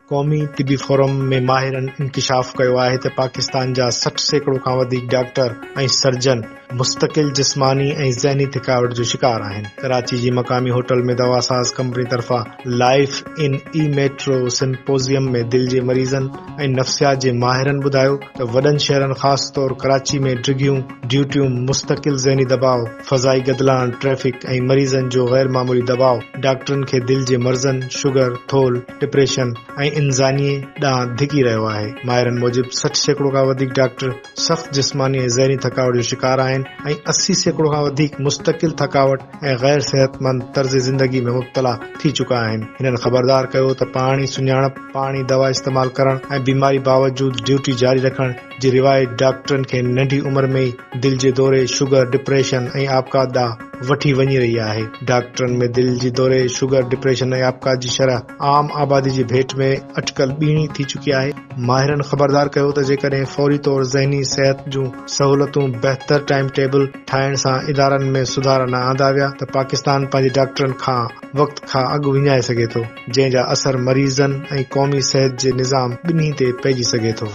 قومي طبي فورم ۾ ماهرن انڪشاف ڪيو آهي ته پاڪستان جا 60% کان وڌيڪ ڊاڪٽر ۽ سرجن مستقل جسماني ۽ ذهني ٿڪاوٽ جو شڪار آهن. ڪراچي جي مقامي هوٽل ۾ دواساز ڪمپني طرفان life in a metro symposium ۾ دل جي مريضن ۽ نفسيات جي ماهرن ٻڌايو ته وڏن شهرن خاص طور ڪراچي ۾ ڊگهيون ڊيوٽيون، مستقل ذهني دٻاء، فضائي گدلاڻ، ٽريفڪ ۽ مريضن جو غير معمولي دٻاء ڊاڪٽرن کي دل جي مرضن، شگر، ٿولهه، ڊپريشن ۽ انزانيي ڏانهن ڌڪي رهيو آهي. ماهرن موجب 60% کان وڌيڪ ڊاڪٽر سخت جسماني ۽ ذهني ٿڪاوٽ جو شڪار آهن ۽ 80% کان وڌيڪ مستقل ٿڪاوٽ ۽ غير صحتمند طرز زندگي ۾ مبتلا ٿي چڪا آهن. هنن خبردار ڪيو ته پاڻي سڃاڻپ، پاڻي دوا استعمال ڪرڻ ۽ بيماري باوجود ڊيوٽي جاري رکڻ جي روايت ڊاڪٽرن کي ننڍي عمر ۾ ئي دل جي دوري، شگر، ڊپريشن ۽ آپگهات ڏانهن وٺي وڃي رهي آهي. ڊاڪٽرن ۾ دل جي دوري، شگر، ڊپريشن ۽ آپگهات جي شرح عام آبادي جي ڀيٽ ۾ اٽڪل ٻيڻي ٿي چڪي آهي. ماهرن خبردار ڪيو ته جيڪڏهن فوري طور ذهني صحت جون سهولتون، بهتر ٽائيم ٽيبل ٺاهڻ سان ادارن ۾ سڌارا نه آندا ويا ته پاڪستان پنهنجي ڊاڪٽرن کان وقت کان اڳ وڃائي سگهي ٿو، جنهن جا اثر مريضن ۽ قومي صحت جي نظام ٻنهي تي پئجي سگهي ٿو.